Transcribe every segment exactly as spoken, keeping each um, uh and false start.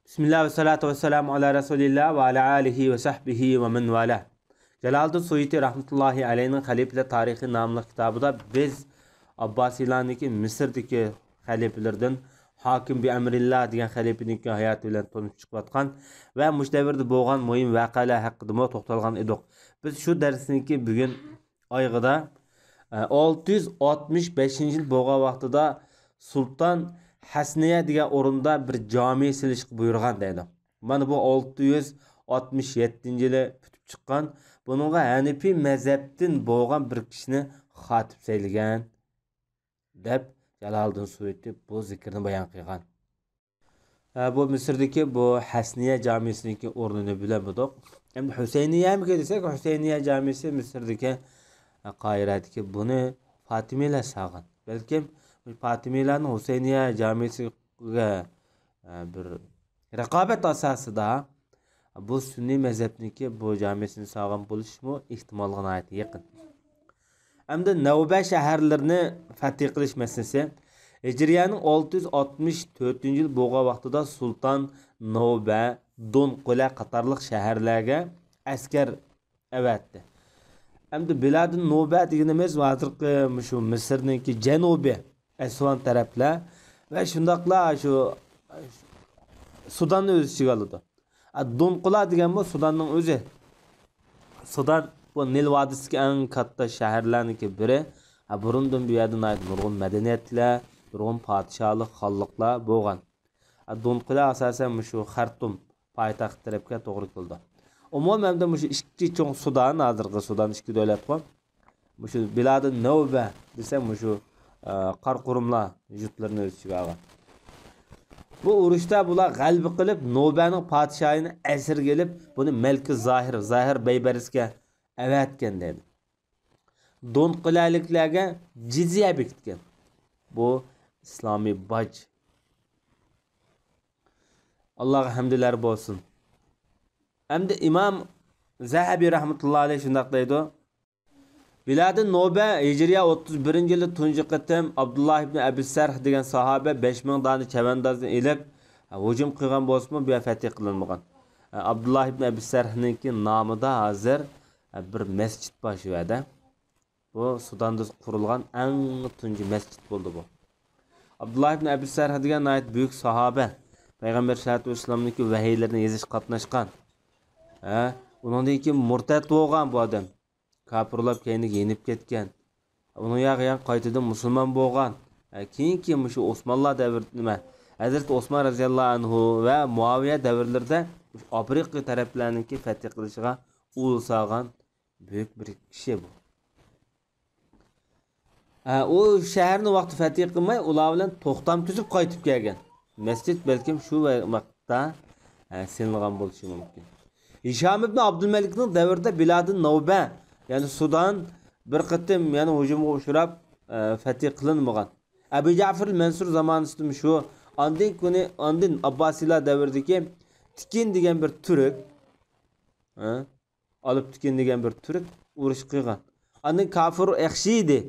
بىسمىللا ۋەسسالاتۇ ۋەسسالامۇ ئالا رەسۇلىللا ۋە ئالا ئالىھى ۋە سەھبىھى ۋە مەن ۋالا. جالالىدىن سۇيۇتى رەھمەتۇللاھى ئەلەيھىنىڭ خەلىپىلەر تارىخى ناملىق كىتابىدا بىز ئابباسىيلارنىڭكى مىسىردىكى خەلىپىلىرىدىن ھاكىم بىئەمرىللا دېگەن خەلىپىنىڭكى ھاياتى بىلەن تونۇشۇپ چىقىۋاتقان ۋە مۇشۇ دەۋردە بولغان مۇھىم ۋەقەلەر ھەققىدىمۇ توختالغان ئىدۇق. بىز شۇ دەرسنىڭكى بۈگۈن ئايىغىدا، ئە، ئالتە يۈز ئاتمىش بەشىنچى يىل بولغان ۋاقتىدا سۇلتان ھەسنىيە دېگەن ئورۇندا بىر جامى سېلىشقا بۇيرۇغان دەيدۇ. مانا بۇ ئالتە يۈز ئاتمىش يەتتىنچى يىلى پۈتۈپ چىققان، بۇنىڭغا ھەنىپىي مەزھەپتىن بولغان بىر كىشىنى خاتىپ سەيلىگەن دەپ جالالىدىن سۇيۇتى بۇ زىكىرنى بايان قىلغان. ھە، بۇ مىسىردىكى بۇ ھەسنىيە جامىسىنىڭكى ئورنىنى بىلەلمىدۇق. ئەمدى ھۈسەينىيەمىكى دېسەك، ھۈسەينىيە جامىسى مىسىردىكى، ھە، قاھىرەدىكى، بۇنى فاتىمىيلار سالغان. بەلكىم فاتىمىيلارنىڭ ھۈسەينىيە جامىسىگە، ھە، بىر رىقابەت ئاساسىدا بۇ سۈننىي مەزھەپنىڭكى بۇ جامىسىنى سالغان بولۇشىمۇ ئېھتىمالغا ناھايىتى يېقىن. ئەمدى نەۋبە شەھەرلىرىنى فەتھى قىلىش مەسىلىسى. ھىجرىيەنىڭ ئالتە يۈز ئاتمىش تۆتىنچى يىل بولغان ۋاقتىدا سۇلتان نەۋبە، دونقۇلە قاتارلىق شەھەرلەرگە ئەسكەر ئەۋەتتى. ئەمدى بىلادىن نۇبە دېگىنىمىز ھازىرقى مۇشۇ مىسىرنىڭكى جەنۇبى، ئەسۋان تەرەپلەر ۋە شۇنداقلا شۇ سۇداننى ئۆز ئىچىگە ئالىدۇ. ئە، دونقۇلا دېگەنمۇ سۇداننىڭ ئۆزى. سۇدان بۇ نىل ۋادىسىدىكى ئەڭ كاتتا شەھەرلەرنىڭكى بىرى. ئە، بۇرۇندىن بۇ يەردە ناھايىتى نۇرغۇن مەدەنىيەتلەر، نۇرغۇن پادىشاھلىق، خانلىقلار بولغان. ئە، دونقۇلا ئاساسەن مۇشۇ خەرتۇم پايتەخت تەرەپكە توغرا كېلىدۇ. ئومۇمەن، ئەمدى مۇشۇ ئىككى چوڭ سۇدان، ھازىرقى سۇدان ئىككى دۆلەتقۇ. مۇشۇ بىلادى نەۋبە دېسە، مۇشۇ، ئە، قاراقۇرۇملار يۇرتلىرىنى ئۆز ئىچىگە ئالغان. بۇ ئۇرۇشتا بۇلار غەلىبە قىلىپ، نوبەنىڭ پادىشاھىنى ئەسىرگە ئېلىپ، بۇنى مەلكە زاھىر، زاھىر بەيبەرىسكە ئەۋەتكەن دەيدۇ. دونقۇلەلىكلەرگە جىزيە بېكىتكەن. بۇ ئىسلامىي باج. ئاللاغا ھەمدلەر بولسۇن. ئەمدى ئىمام زەھەبى رەھمەتۇللا ئەلەيھ شۇنداق دەيدۇ. بىلادىن نوبە ھىجرىيە ئوتتۇز بىرىنچى يىلى تۇنجى قېتىم ئابدۇللا ئىبن ئەبى سەرھ دېگەن ساھابە بەش مىڭ دانە چەۋەندازنى ئېلىپ، ھۇجۇم قىلغان بولسىمۇ، بۇ يەر فەتھى قىلىنمىغان. ئابدۇللا ئىبن ئەبى سەرھنىڭكى نامىدا ھازىر بىر مەسچىت بار شۇ يەردە. بۇ سۇداندا قۇرۇلغان ئەڭ تۇنجى مەسچىت بولدى بۇ. ئابدۇللا ئىبن ئەبى سەرھ دېگەن ناھايىتى بۈيۈك ساھابە. پەيغەمبەر سەللەللاھۇ ئەلەيھى ۋەسەللەمنىڭكى ۋەھىيلىرىنى يېزىشقا قاتناشقان. ھە؟ ئۇنىڭدىن كېيىن مۇرتەد بولغان بۇ ئادەم. كاپىر بولۇپ كەينىگە يېنىپ كەتكەن. ئۇنىڭ ياغىيان قايتىدىن مۇسۇلمان بولغان. ھە، كېيىنكى مۇشۇ ئوسمانلار دەۋرىدە نېمە، ھەزرىتى ئوسمان رەزىياللاھۇ ئەنھۇ ۋە مۇئاۋىيە دەۋرلىرىدە ئافرىقا تەرەپلەرنىڭكى فەتھى قىلىشىغا ئۇل سالغان بۈيۈك بىر كىشى بۇ. ھە، ئۇ شەھەرنى ۋاقتى فەتھى قىلماي، ئۇلار بىلەن توختام تۈزۈپ قايتىپ كەلگەن. مەسچىت بەلكىم شۇ ۋاقىتتا، ھە، سېلىنغان بولۇشى مۇمكىن. ھىشام ئىبن ئابدۇلمەلىكنىڭ دەۋرىدە بىلادى نەۋبە، يەنى سۇدان بىر قېتىم يەنە ھۇجۇمغا ئۇچراپ، ھە، فەتھى قىلىنمىغان. ئەبۇ جەفەر مەنسۇر زامانىسىدىمۇ شۇ، ئاندىن كۈنى، ئاندىن ئابباسىيلار دەۋرىدىكى تىكىن دېگەن بىر تۈرك، ھە؟ ئالپتىكىن دېگەن بىر تۈرك ئۇرۇش قىلغان. ئاندىن كافۇر ئەخشى ئىدى.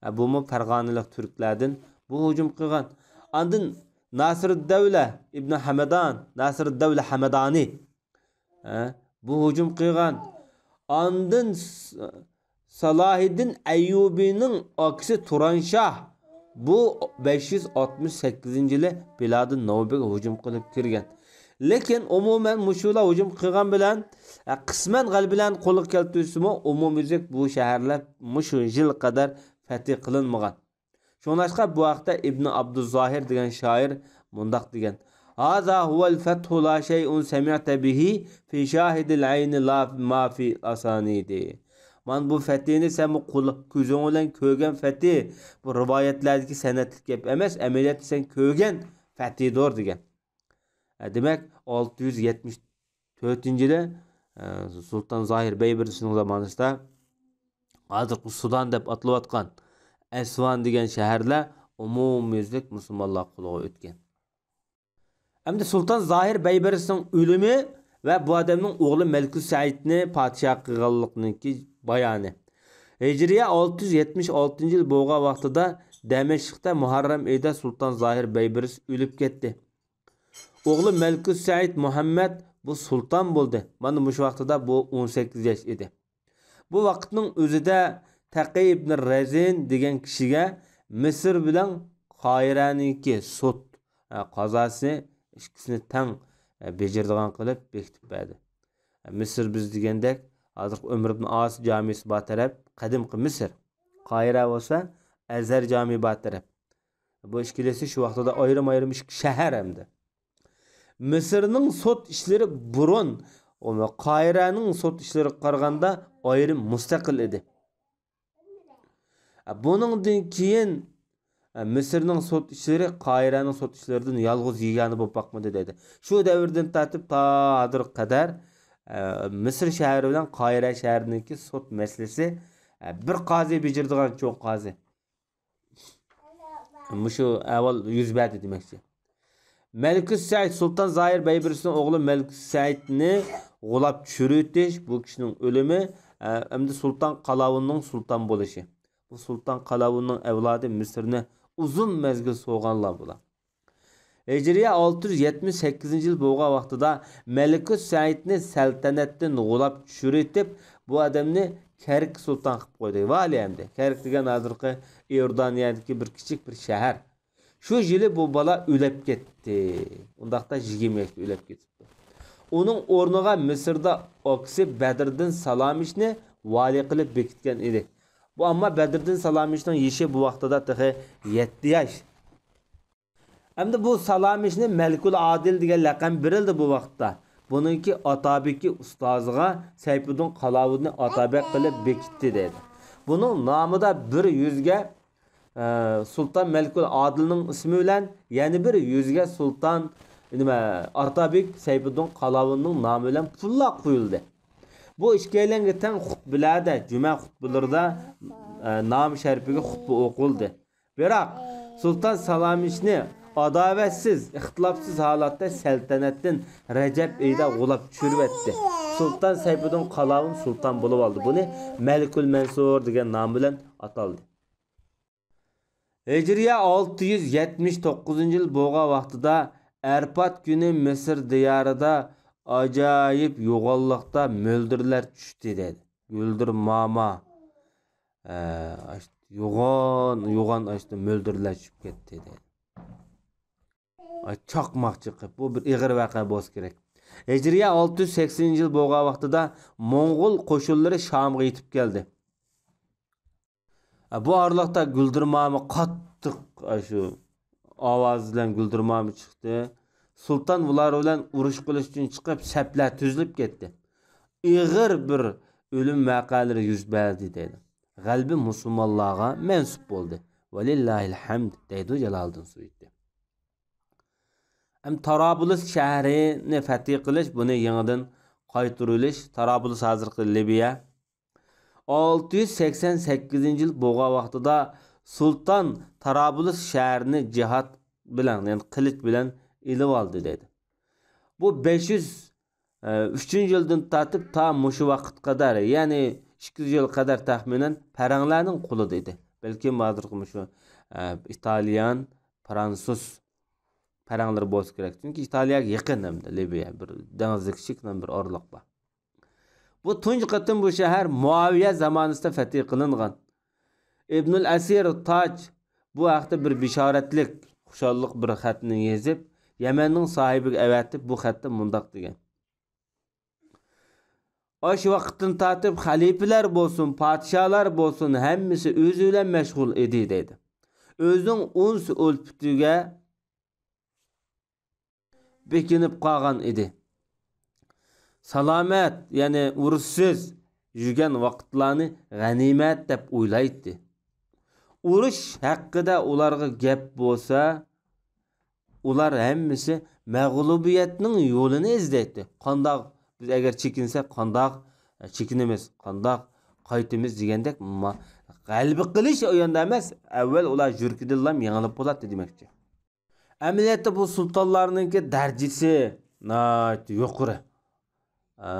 ھە، بۇمۇ پەرغانىلىق تۈركلەردىن، بۇ ھۇجۇم قىلغان. ئاندىن ناسىرۇددەۋلە ئىبنى ھەمەدان، ناسىرۇددەۋلە ھەمەدانى، ھە، بۇ ھۇجۇم قىلغان. ئاندىن س-، سالاھىدىن ئەييۇبىنىڭ ئاكىسى تۇرانشاھ بۇ بەش يۈز ئاتمىش سەككىزىنچى يىلى بىلادىن نوبىگە ھۇجۇم قىلىپ كىرگەن. لېكىن ئومۇمەن مۇشۇلار ھۇجۇم قىلغان بىلەن، ئە، قىسمەن غەلىبىلەرنى قولغا كەلتۈرسىمۇ، ئومۇميۈزلۈك بۇ شەھەرلەر مۇشۇ يىل قەدەر فەتھى قىلىنمىغان. شۇڭلاشقا بۇ ھەقتە ئىبنى ئابدۇزاھىر دېگەن شائىر مۇنداق دېگەن: «ھازا ھۇۋەل فەتھۇ لا شەيئۇن سەمىئتە بىھى فى شاھىدىل ئەينى لا ما فى ئاسانىدى.» مانا بۇ فەتھىنى سەن بۇ قول-، كۆزۈڭ بىلەن كۆرگەن فەتھى، بۇ رىۋايەتلەردىكى سەنەدلىك گەپ ئەمەس، ئەمەلىيەتتە سەن كۆرگەن فەتھىدۇر دېگەن. ئە، دېمەك، ئالتە يۈز يەتمىش تۆتىنچى يىلى، ئە، سۇلتان زاھىر بەيبەرىسنىڭ زامانىسىدا ھازىرقى سۇدان دەپ ئاتىلىۋاتقان ئەسۋان دېگەن شەھەرلەر ئومۇميۈزلۈك مۇسۇلمانلار قولىغا ئۆتكەن. ئەمدى سۇلتان زاھىر بەيبەرىسنىڭ ئۆلۈمى ۋە بۇ ئادەمنىڭ ئوغلى مەلىكۇ سەئىدنى پادىشاھ قىلغانلىقىنىڭكى بايانى. ھىجرىيە ئالتە يۈز يەتمىش ئالتىنچى يىل بولغان ۋاقتىدا دەمەشقتە مۇھەررەم ئېيىدا سۇلتان زاھىر بەيبەرىس ئۆلۈپ كەتتى. ئوغلى مەلىكۇس سەئىد مۇھەممەد بۇ سۇلتان بولدى. مانا مۇشۇ ۋاقتىدا بۇ ئون سەككىز ياش ئىدى. بۇ ۋاقىتنىڭ ئۆزىدە تەقىي ئىبن رەزىن دېگەن كىشىگە مىسىر بىلەن قاھىرەنىڭكى سوت، ئە، قازاسى ئىككىسىنى تەڭ، ئە، بېجىرىدىغان قىلىپ بېكىتىپ بەردى. ئە، مىسىر بىز دېگەندەك، ھازىرقى ئۆمەر ئىبن ئاس جامىسى بار تەرەپ، قەدىمكى مىسىر. قاھىرە بولسا ئەزھەر جامى بار تەرەپ. بۇ ئىككىلىسى شۇ ۋاقتىدا ئايرىم-ئايرىم ئىككى شەھەر ئەمدى. مىسىرنىڭ سوت ئىشلىرى بۇرۇن قاھىرەنىڭ سوت ئىشلىرىغا قارىغاندا ئايرىم مۇستەقىل ئىدى. بۇنىڭدىن كېيىن مىسىرنىڭ سوت ئىشلىرى قاھىرەنىڭ سوت ئىشلىرىدىن يالغۇز يېگانە بولۇپ باقمىدى دەيدۇ. شۇ دەۋردىن تارتىپ تا ھازىرغا قەدەر مىسىر شەھىرى بىلەن قاھىرە شەھىرىنىڭكى سوت مەسىلىسى بىر قازى بېجىرىدىغان چوڭ قازى. مۇشۇ ئەھۋال يۈز بەردى دېمەكچى. مەلىكۇس سەئىد سۇلتان زاھىر بەيبىرىسىنىڭ ئوغلى مەلىكۇس سەئىدنى غۇلاپ چۈشۈرۈۋېتىش، بۇ كىشىنىڭ ئۆلۈمى، ئە، ئەمدى سۇلتان قالاۋۇننىڭ سۇلتان بولۇشى. بۇ سۇلتان قالاۋۇننىڭ ئەۋلادى مىسىرنى ئۇزۇن مەزگىل سوغانلار بۇلار. ھىجرىيە ئالتە يۈز يەتمىش سەككىزىنچى يىل بولغان ۋاقتىدا مەلىكۇس سەئىدنى سەلتەنەتتىن غۇلاپ چۈشۈرۈۋېتىپ، بۇ ئادەمنى كەرك سۇلتان قىلىپ قويدى. ۋالىي ئەمدى. كەرك دېگەن ھازىرقى ئىئوردانىيەدىكى بىر كىچىك بىر شەھەر. شۇ يىلى بۇ بالا ئۆلۈپ كەتتى. ئۇنداقتا يىگىرمە ياشتا ئۆلۈپ كېتىپتۇ. ئۇنىڭ ئورنىغا مىسىردا ئاكىسى بەدرىدىن سالامىشنى ۋالىي قىلىپ بېكىتكەن ئىدى. بۇ، ئەمما بەدرىدىن سالامىشنىڭ يېشى بۇ ۋاقتىدا تېخى يەتتە ياش. ئەمدى بۇ سالامىشنى مەلىكۇل ئادىل دېگەن لەقەم بېرىلدى بۇ ۋاقىتتا. بۇنىڭكى ئاتابېكى ئۇستازىغا سەيپۇددىن قالاۋۇدنى ئاتابەگ قىلىپ بېكىتتى دەيدۇ. بۇنىڭ نامىدا بىر يۈزگە، ئە، سۇلتان مەلىكۇل ئادىلنىڭ ئىسمى بىلەن يەنە بىر يۈزگە سۇلتان، نېمە، ئاتابېك سەيپۇددىن قالاۋۇدنىڭ نامى بىلەن پۇللار قويۇلدى. بۇ ئىككىيلەنگە تەڭ خۇتبىلەردە، جۈمە خۇتبىلىرىدا، ئە، نام شەرىپىگە خۇتبە ئوقۇلدى. بىراق، سۇلتان سالامىشنى ئاداۋەتسىز، ئىختىلاپسىز ھالەتتە سەلتەنەتتىن رەجەب ئېيىدا غۇلاپ چۈشۈرۈۋەتتى. سۇلتان سەيپۇددىن قالاۋۇن سۇلتان بولۇۋالدى. بۇنى مەلىكۇل مەنسۇر دېگەن نام بىلەن ئاتالدى. ھىجرىيە ئالتە يۈز يەتمىش توققۇزىنچى يىل بولغان ۋاقتىدا ئەرپات كۈنى مىسىر دىيارىدا ئاجايىپ يوغانلىقتا مۆلدۈرلەر چۈشتى دەيدۇ. مۆلدۈر ماما، ئە، ئاشت-، يوغان، يوغان ئاشتى مۆلدۈرلەر چۈشۈپ كەتتى دەيدۇ. ئاي، چاقماق چېقىپ، بۇ بىر ئېغىر ۋەقە بولسا كېرەك. ھىجرىيە ئالتە يۈز سەكسىنىنچى يىل بولغان ۋاقتىدا موڭغۇل قوشۇنلىرى شامغا يېتىپ كەلدى. ئە، بۇ ئارىلىقتا گۈلدۈرمامى قاتتىق، ئاشۇ ئاۋاز بىلەن گۈلدۈرمامى چىقتى. سۇلتان بۇلار بىلەن ئۇرۇش قىلىش ئۈچۈن چىقىپ، سەپلەر تۈزۈلۈپ كەتتى. ئېغىر بىر ئۆلۈم ۋەقەلىرى يۈز بەردى دەيدۇ. غەلىبە مۇسۇلمانلارغا مەنسۇپ بولدى. ۋەلىللاھىل ھەمد دەيدۇ جالالىدىن سۇيۇتى. ئەمدى تارابلۇس شەھىرىنى فەتھى قىلىش، بۇنى يېڭىدىن قايتۇرۇۋېلىش. تارابلۇس ھازىرقى لىۋىيە. ئالتە يۈز سەكسەن سەككىزىنچى يىل بولغان ۋاقتىدا سۇلتان تارابلۇس شەھىرىنى جىھاد بىلەن، يەنى قىلىچ بىلەن ئېلىۋالدى دەيدۇ. بۇ بەش يۈز ئۈچىنچى يىلدىن تارتىپ تا مۇشۇ ۋاقىتقا قەدەر، يەنى ئىككى يۈز يىل قەدەر تەخمىنەن پەرەڭلەرنىڭ قولىدا ئىدى. بەلكىم ھازىرقى مۇشۇ، ئە، ئىتالىيان، فرانسۇز پەرەڭلىرى بولسا كېرەك. چۈنكى ئىتالىيەگە يېقىن ئەمدى لىۋىيە، بىر دېڭىزدا كىچىككىنە بىر ئارىلىق بار. بۇ تۇنجى قېتىم بۇ شەھەر مۇئاۋىيە زامانىسىدا فەتھى قىلىنغان. ئىبنۇل ئەسىر تاج بۇ ھەقتە بىر بېشارەتلىك، خۇشاللىق بىر خەتنى يېزىپ، يەمەننىڭ ساھىبىگە ئەۋەتىپ، بۇ خەتتە مۇنداق دېگەن: ئاشۇ ۋاقىتتىن تارتىپ خەلىپىلەر بولسۇن، پادىشاھلار بولسۇن، ھەممىسى ئۆزى بىلەن مەشغۇل ئىدى، دەيدۇ. ئۆزىنىڭ ئۇنس ئۈلپىتىگە بېكىنىپ قالغان ئىدى. سالامەت، يەنى ئۇرۇشسىز يۈرگەن ۋاقىتلارنى غەنىيمەت دەپ ئويلايتتى. ئۇرۇش ھەققىدە ئۇلارغا گەپ بولسا، ئۇلار ھەممىسى مەغلۇبىيەتنىڭ يولىنى ئىزدەيتتى. قانداق، بىز ئەگەر چېكىنسەك، قانداق چېكىنىمىز، قانداق قايتىمىز دېگەندەك، ما-، غەلىبە قىلىش ئۇ يەردە ئەمەس، ئەۋۋەل ئۇلار يۈرىكىدىنلا يېڭىلىپ بولاتتى دېمەكچى. ئەمەلىيەتتە بۇ سۇلتانلارنىڭكى دەرىجىسى ناھايىتى يۇقىرى. ھە.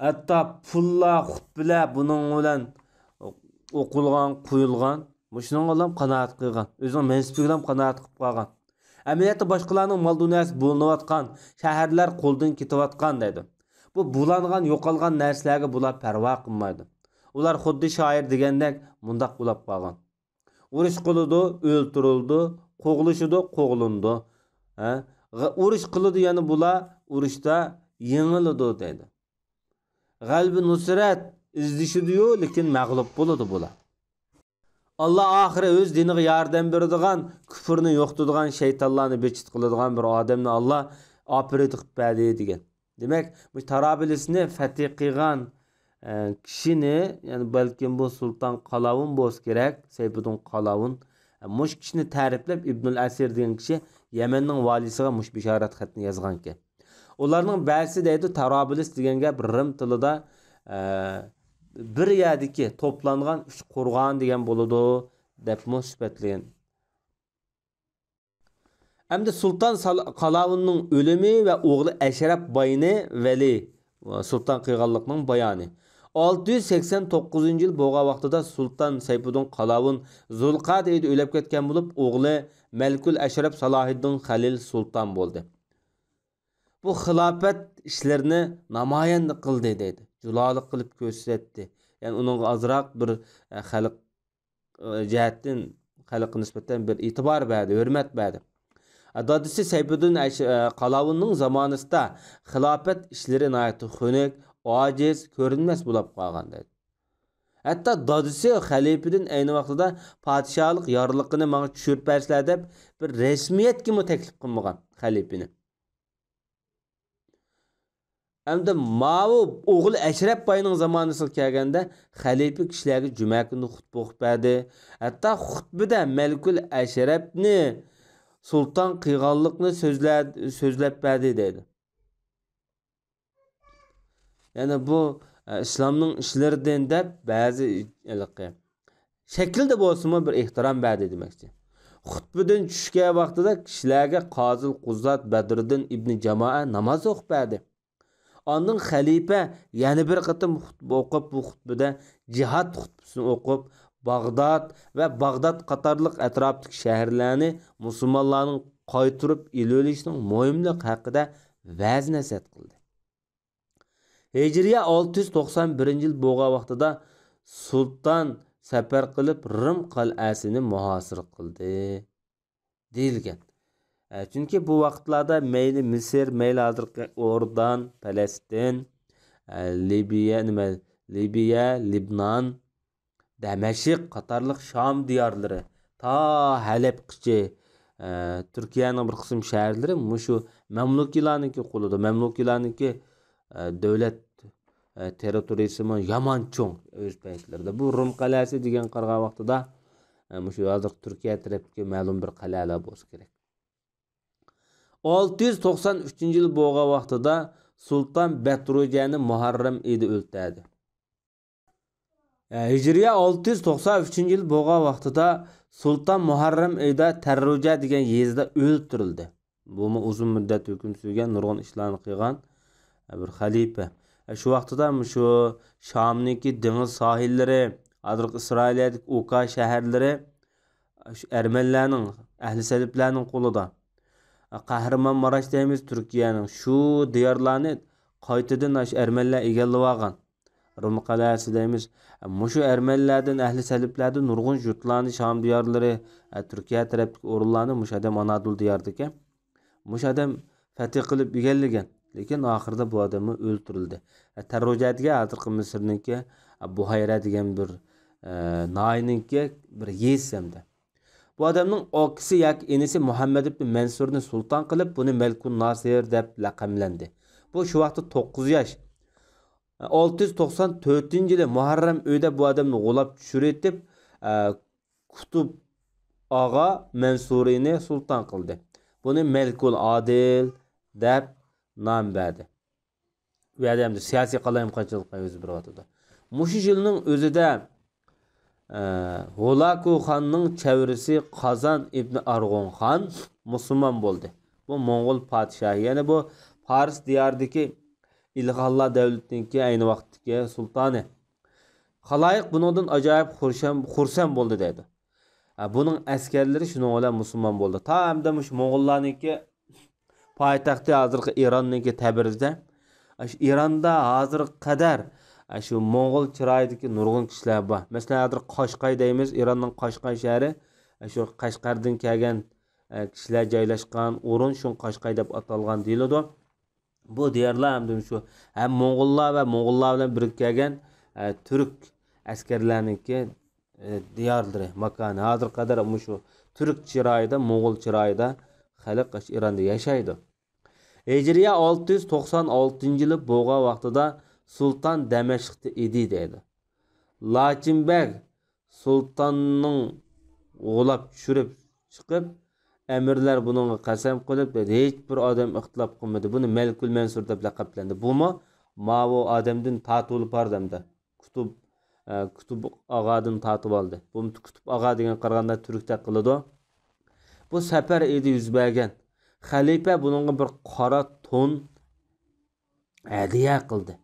ھەتتا پۇللار، خۇتبىلەر بۇنىڭ بىلەن ئوقۇلغان، قويۇلغان. مۇشۇنىڭغا بىلەن قانائەت قىلغان. ئۆزىنىڭ مەنسىپىگە بىلەن قانائەت قىلىپ قالغان. ئەمەلىيەتتە باشقىلارنىڭ مال-دۇنياسى بۇلىنىۋاتقان، شەھەرلەر قولدىن كېتىۋاتقان دەيدۇ. بۇ بۇلانغان، يوقالغان نەرسىلەرگە بۇلار پەرۋا قىلمايدۇ. ئۇلار خۇددى شائىر دېگەندەك مۇنداق ئۇلاپ قالغان: «ئۇرۇش قىلىدۇ، ئۆلتۈرۈلىدۇ، قوغلىشىدۇ، قوغلىنىدۇ.» ھە؟ غ-، «ئۇرۇش قىلىدۇ، يەنە بۇلار ئۇرۇشتا يېڭىلىدۇ» دەيدۇ. غەلىبە نۇسرەت ئىزدىشىدۇ-يۇ، لېكىن مەغلۇپ بولىدۇ بۇلار. ئاللا ئاخىرى ئۆز دىنىغا ياردەم بېرىدىغان، كۇفرنى يوقىتىدىغان شەيتانلارنى بىچىت قىلىدىغان بىر ئادەمنى ئاللا ئاپىرىدە قىلىپ بەردى دېگەن. دېمەك، بۇ تارابلىسنى فەتھى قىلغان، ئە، كىشىنى، يەنى بەلكىم بۇ سۇلتان قالاۋۇن بولسا كېرەك، سەيپۇددىن قالاۋۇن. ئە، مۇشۇ كىشىنى تەرىپلەپ ئىبنۇل ئەسىر دېگەن كىشى يەمەننىڭ ۋالىسىغا مۇشۇ بېشارەت خەتنى يازغانىكەن. ئۇلارنىڭ بەزىسى دەيدۇ، تارابلىس دېگەن گەپ رىم تىلىدا، ئە، بىر يەردىكى توپلانغان ئۈچ قورغان دېگەن بولىدۇ، دەپمۇ سۈپەتلىگەن. ئەمدى سۇلتان سال-، قالاۋۇننىڭ ئۆلۈمى ۋە ئوغلى ئەشرەپ باينى ۋەلى سۇلتان قىلغانلىقنىڭ بايانى. ئالتە يۈز سەكسەن توققۇزىنچى يىل بولغان ۋاقتىدا سۇلتان سەيپۇددىن قالاۋۇن زۇلقەدە ئېيىدا ئۆلۈپ كەتكەن بولۇپ، ئوغلى مەلىكۇل ئەشرەپ سالاھىددىن خەلىل سۇلتان بولدى. بۇ خىلاپەت ئىشلىرىنى نامايەندە قىلدى دەيدۇ. جۇلالىق قىلىپ كۆرسەتتى. يەنى ئۇنىڭغا ئازراق بىر، ئە، خەلق، ئە، جەھەتتىن خەلققە نىسبەتەن بىر ئېتىبار بەردى، ھۆرمەت بەردى. ئە، دادىسى سەيپۇددىن ئەش-، ئە، قالاۋۇننىڭ زامانىسىدا خىلاپەت ئىشلىرى ناھايىتى خۇنۈك، ئاجىز، كۆرۈنمەس بولاپ قالغان دەيدۇ. ھەتتا دادىسى خەلىپىدىن ئەينى ۋاقتىدا پادىشاھلىق يارلىقىنى ماڭا چۈشۈرۈپ بەرسىلەر دەپ بىر رەسمىيەتكىمۇ تەكلىپ قىلمىغان خەلىپىنى. ئەمدى ماۋۇ ئوغلى ئەشرەپ باينىڭ زامانىسىغا كەلگەندە، خەلىپە كىشىلەرگە جۈمە كۈنى خۇتبە ئوقۇپ بەردى. ھەتتا خۇتبىدە مەلىكۇل ئەشرەپنى سۇلتان قىلغانلىقنى سۆزلە-، سۆزلەپ بەردى دەيدۇ. يەنى بۇ، ئە، ئىسلامنىڭ ئىشلىرىدىن دەپ بەزى ھېلىقى شەكىلدە بولسىمۇ بىر ئېھتىرام بەردى دېمەكچى. خۇتبىدىن چۈشكەن ۋاقتىدا كىشىلەرگە قازىل قۇززات بەدرىدىن ئىبنى جامائە ناماز ئوقۇپ بەردى. ئاندىن خەلىپە يەنە بىر قېتىم خۇتبە ئوقۇپ، بۇ خۇتبىدە جىھاد خۇتبىسىنى ئوقۇپ، باغداد ۋە باغداد قاتارلىق ئەتراپتىكى شەھەرلەرنى مۇسۇلمانلارنىڭ قايتۇرۇپ ئېلىۋېلىشىنىڭ مۇھىملىقى ھەققىدە ۋەز-نەسىھەت قىلدى. ھىجرىيە ئالتە يۈز توقسان بىرىنچى يىل بولغان ۋاقتىدا سۇلتان سەپەر قىلىپ، رىم قەلئەسىنى مۇھاسىرە قىلدى، دېيىلگەن. ئە، چۈنكى بۇ ۋاقىتلاردا مەيلى مىسىر، مەيلى ھازىرقى ئوردان، پەلەستىن، ئە، لىبىيە، نېمە، لىبىيە، لىبنان، دەمەشق قاتارلىق شام دىيارلىرى، تا ھەلەبقىچە، ئە، تۈركىيەنىڭ بىر قىسىم شەھەرلىرى مۇشۇ مەملۇكىيلارنىڭكى قولىدا. مەملۇكىيلارنىڭكى، ئە، دۆلەت، ئە، تېررىتورىيىسىمۇ يامان چوڭ ئۆز پەيتلىرىدە. بۇ رىم قەلئەسى دېگەن قارىغان ۋاقتىدا، ئە، مۇشۇ ھازىرقى تۈركىيە تەرەپتىكى مەلۇم بىر قەلئەلەر بولسا كېرەك. ئالتە يۈز توقسان ئۈچىنچى يىل بولغان ۋاقتىدا سۇلتان بەترۇجەنى مۇھەررەم ئېيىدا ئۆلتۈردى. ھىجرىيە ئالتە يۈز توقسان ئۈچىنچى يىل بولغان ۋاقتىدا سۇلتان مۇھەررەم ئېيىدا تەررۇجە دېگەن يېزىدا ئۆلتۈرۈلدى. بۇمۇ ئۇزۇن مۇددەت ھۆكۈم سۈرگەن، نۇرغۇن ئىشلارنى قىلغان بىر خەلىپە. شۇ ۋاقتىدا مۇشۇ شامنىڭكى دېڭىز ساھىللىرى، ھازىرقى ئىسرائىلىيەدىكى ئۇكا شەھەرلىرى شۇ ئەرمەنلەرنىڭ، ئەھلى سەلىپلەرنىڭ قولىدا. قەھرىمانماراش دەيمىز، تۈركىيەنىڭ شۇ دىيارلارنى قايتىدىن شۇ ئەرمەنلەر ئىگىلىۋالغان. رىم قەلئەسى دەيمىز. مۇشۇ ئەرمەنلەردىن، ئەھلى سەلىپلەردىن نۇرغۇن يۇرتلارنى، شام دىيارلىرى، تۈركىيە تەرەپتىكى ئورۇنلارنى مۇشۇ ئادەم ئانادول دىيارىدىكەن. مۇشۇ ئادەم فەتھى قىلىپ ئىگىلىگەن. لېكىن ئاخىرىدا بۇ ئادەممۇ ئۆلتۈرۈلدى. تەررۇجە دېگەن ھازىرقى مىسىرنىڭكى بۇھەيرە دېگەن بىر، ئە، ناھىيەنىڭكى بىر يېزىسى ھەمدە. بۇ ئادەمنىڭ ئاكىسى ياكى ئىنىسى مۇھەممەد ئىبن مەنسۇرنى سۇلتان قىلىپ، بۇنى مەلىكۇن ناسىر دەپ لەقەملەندى. بۇ شۇ ۋاقىتتا توققۇز ياش. ئالتە يۈز توقسان تۆتىنچى يىلى مۇھەررەم ئۆيدە بۇ ئادەمنى غۇلاپ چۈشۈرۈۋېتىپ، ئە، كۇتۇب ئاغا مەنسۇرىنى سۇلتان قىلدى. بۇنى مەلىكۇل ئادىل دەپ نام بەردى. بۇ يەردە ئەمدى سىياسىي قالايمىقانچىلىق يۈز بېرىۋاتىدۇ. مۇشۇ يىلنىڭ ئۆزىدە، ئە، ھولاكۇ خاننىڭ چەۋرىسى قازان ئىبنى ئارغۇن خان مۇسۇلمان بولدى. بۇ موڭغۇل پادىشاھى، يەنى بۇ پارس دىيارىدىكى ئىلخانلار دەۋلىتىنىڭكى ئەينى ۋاقىتتىكى سۇلتانى. خالايىق بۇنىڭدىن ئاجايىپ خۇرشەن-، خۇرسەن بولدى دەيدۇ. بۇنىڭ ئەسكەرلىرى شۇنىڭ بىلەن مۇسۇلمان بولدى. تا ھەمدە مۇشۇ موڭغۇللارنىڭكى پايتەختى ھازىرقى ئىراننىڭكى تەبرىزدە. ئاشۇ ئىراندا ھازىرغا قەدەر ئاشۇ موڭغۇل چىرايىدىكى نۇرغۇن كىشىلەر بار. مەسىلەن، ھازىر قاشقاي دەيمىز، ئىراننىڭ قاشقاي شەھىرى. ئاشۇ قەشقەردىن كەلگەن، ئە، كىشىلەر جايلاشقان ئورۇن، شۇڭا قاشقاي دەپ ئاتالغان دېيىلىدۇ. بۇ دىيارلار ھەمدە شۇ ھەم موڭغۇللار ۋە موڭغۇللار بىلەن بىرگە كەلگەن، ئە، تۈرك ئەسكەرلەرنىڭكى، ئە، دىيارلىرى، ماكانى. ھازىرغا قەدەر مۇشۇ تۈرك چىرايىدا، موڭغۇل چىرايىدا خەلق ئاشۇ ئىراندا ياشايدۇ. ھىجرىيە ئالتە يۈز توقسان ئالتىنچى يىلى بولغان ۋاقتىدا سۇلتان دەمەشقتە ئىدى دەيدۇ. لاچىن بەگ سۇلتاننىڭ غۇلاپ چۈشۈرۈپ چىقىپ، ئەمىرلەر بۇنىڭغا قەسەم قىلىپ دەيدۇ، ھېچ بىر ئادەم ئىختىلاپ قىلمىدى. بۇنى مەلكۇل مەنسۇر دەپ لەقەملەندى. بۇمۇ ماۋۇ ئادەمدىن تارتىۋېلىپ باردى ئەمدى. كۇتۇب، ئە، كۇتۇب ئاغادىن تارتىۋالدى. بۇ كۇتۇب ئاغا دېگەن قارىغاندا تۈركتەك قىلىدۇ. بۇ سەپەر ئىدى يۈز بەرگەن. خەلىپە بۇنىڭغا بىر قارا تون ھەدىيە قىلدى.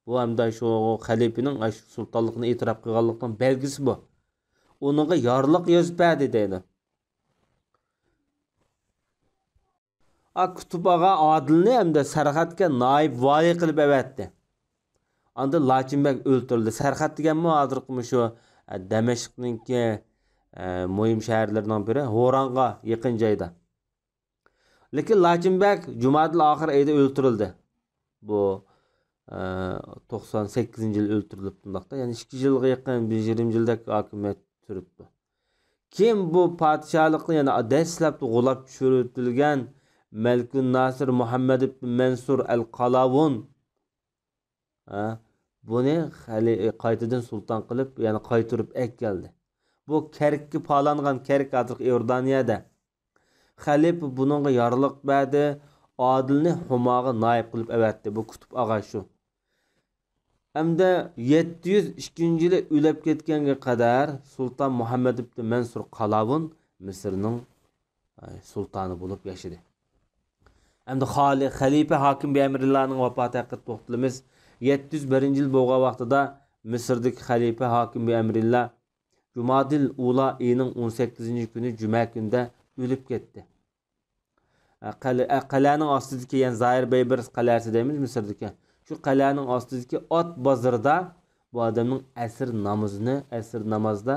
بۇ ھەمدە شۇ خەلىپىنىڭ ئاشۇ سۇلتانلىقىنى ئېتىراپ قىلغانلىقىنىڭ بەلگىسى بۇ. ئۇنىڭغا يارلىق يېزىپ بەردى دەيدۇ. ئا، كۇتۇب ئاغا ئادىلنى ھەمدە سەرخەتكە نايىب ۋالىي قىلىپ ئەۋەتتى. ئاندىن لاچىن بەگ ئۆلتۈرۈلدى. سەرخەت دېگەنمۇ ھازىرقى مۇشۇ، ئە، دەمەشقنىڭكى، ئە، مۇھىم شەھەرلىرىنىڭ بىرى، ھورانغا يېقىن جايدا. لېكىن لاچىن بەگ جۇمادىل ئاخىر ئېيىدا ئۆلتۈرۈلدى. بۇ، ئە، توقسان سەككىزىنچى يىل ئۆلتۈرۈلۈپتۇ مۇنداقتا. يەنى ئىككى يىلغا يېقىن، بىر يېرىم يىلدەك ھاكىمىيەت سۈرۈپتۇ. كېيىن بۇ پادىشاھلىقنى يەنە دەسلەپتە غۇلاپ چۈشۈرۈۋېتىلگەن مەلكۇن ناسىر مۇھەممەد ئىبن مەنسۇر ئەل قالاۋۇن، ھە، بۇنى خەلى-، قايتىدىن سۇلتان قىلىپ، يەنە قايتۇرۇپ ئەكەلدى. بۇ كەرككە پالانغان، كەرك ھازىرقى ئىئوردانىيەدە. خەلىپە بۇنىڭغا يارلىق بەردى، ئادىلنى ھۇماغا نايىب قىلىپ ئەۋەتتى. بۇ كۇتۇپ ئاغا شۇ. ئەمدى يەتتە يۈز ئىككىنچى يىلى ئۆلۈپ كەتكەنگە قەدەر سۇلتان مۇھەممەد ئىبن مەنسۇر قالاۋۇن مىسىرنىڭ، ئاي، سۇلتانى بولۇپ ياشىدى. ئەمدى خالى-، خەلىپە ھاكىم بىئەمرىللانىڭ ۋاپاتى ھەققىدە توختىلىمىز. يەتتە يۈز بىرىنچى يىل بولغان ۋاقتىدا مىسىردىكى خەلىپە ھاكىم بىئەمرىللا جۇمادىل ئۇلا ئېيىنىڭ ئون سەككىزىنچى كۈنى جۈمە كۈنىدە ئۆلۈپ كەتتى. ئە، قەلە-، ئە، قەلئەنىڭ ئاستىدىكى، يەنى زاھىر بەيبەرس قەلئەسى دەيمىز مىسىردىكى. شۇ قەلئەنىڭ ئاستىدىكى ئات بازىرىدا بۇ ئادەمنىڭ ئەسىر نامىزىنى، ئەسىر نامازدا،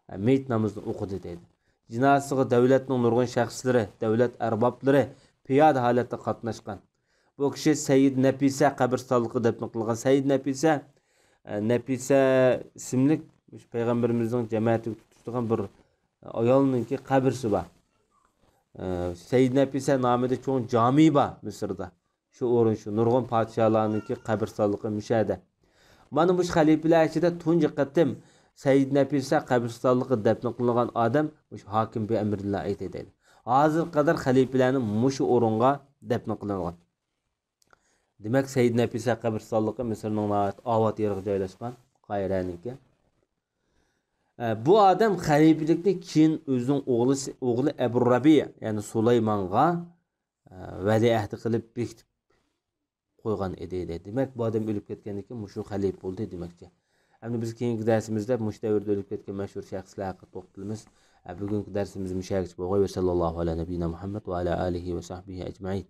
ئە، مېيىت نامىزىنى ئوقۇدى دەيدۇ. جىنازىسىغا دۆلەتنىڭ نۇرغۇن شەخسلىرى، دۆلەت ئەربابلىرى پىيادە ھالەتتە قاتناشقان. بۇ كىشى سەييىد نەپىسە قەبرىستانلىقىغا دەپنە قىلغان. سەييىد نەپىسە، ئە، نەپىسە ئىسىملىك مۇشۇ پەيغەمبىرىمىزنىڭ جەمەتىگە تۇتۇشىدىغان بىر ئايالنىڭكى قەبرىسى بار. ئە، سەييىد نەپىسە نامىدا چوڭ جامى بار مىسىردا. شۇ ئورۇن شۇ. نۇرغۇن پادىشاھلارنىڭكى قەبرىستانلىقى مۇشۇ يەردە. مانا مۇشۇ خەلىپىلەر ئىچىدە تۇنجى قېتىم سەييىد نەپىسە قەبرىستانلىقىغا دەپنە قىلىنغان ئادەم مۇشۇ ھاكىم بىئەمرىللا ئېيتى دەيدۇ. ھازىرغا قەدەر خەلىپىلەرنى مۇشۇ ئورۇنغا دەپنە قىلىنغان. دېمەك، سەييىد نەپىسە قەبرىستانلىقى مىسىرنىڭ ناھايىتى ئاۋات يېرىغا جايلاشقان، قاھىرەنىڭكى. ئە، بۇ ئادەم خەلىپىلىكنى كېيىن ئۆزىنىڭ ئوغلى، ئوغلى ئەبۇ رەبىئە، يەنى سۇلايمانغا، ئە، ۋەلىئەھدى قىلىپ بېكىتىپ قويغان ئىدى، دەيدۇ. دېمەك، بۇ ئادەم ئۆلۈپ كەتكەندىن كېيىن مۇشۇ خەلىپە بولدى دېمەكچى. ئەمدى بىز كېيىنكى دەرسىمىزدە مۇشۇ دەۋردە ئۆلۈپ كەتكەن مەشھۇر شەخسلەر ھەققىدە توختىلىمىز. ئە، بۈگۈنكى دەرسىمىز مۇشۇ يەرگىچە بولغاي. ۋەسەللاللاھۇ ئەلا نەبىينا مۇھەممەد ۋە ئەلا ئالىھى ۋە سەھبىھى ئەجمەئىن.